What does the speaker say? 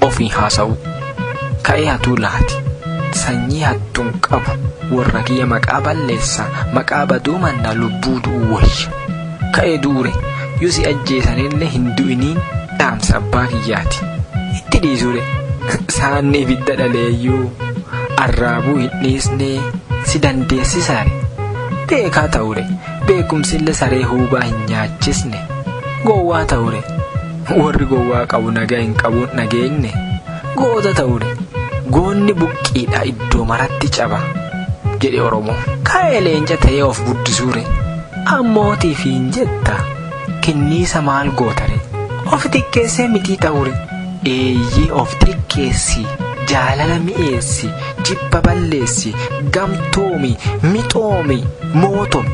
Ofii haasa'u. Ka'ee hatuu laati. Sanyii hattuun qabu warra kiyya maqaa balleessa maqaa baduu mannaa lubbuu du'uu wayya. Ka'ee du'ure yoo si ajjeesanillee hin du'iniin dhaamsa abbaa kiyyaati. Itti dhiisure saanni ibidda dhaleeyyuu arraabuu hin dhiisnee si dandeessisaare. Beekaa ta'ure beekumsillee saree huubaa hin nyaachisne gowwaa ta'ure warri gowwaa qabu nagaa hin qabuun dhageenye goota ta'ure goonni buqqiidha iddoo maratti caba jedhe Oromoo. Ka'ee leenca ta'ee of guddisuure ammootiif hin jetta kinniisa maal gootare of xiqqeessee mitii ta'ure eeyyee of xiqqeessi jaalala mi'eessi jibba balleessi gamtoomi mixoomi mootomi.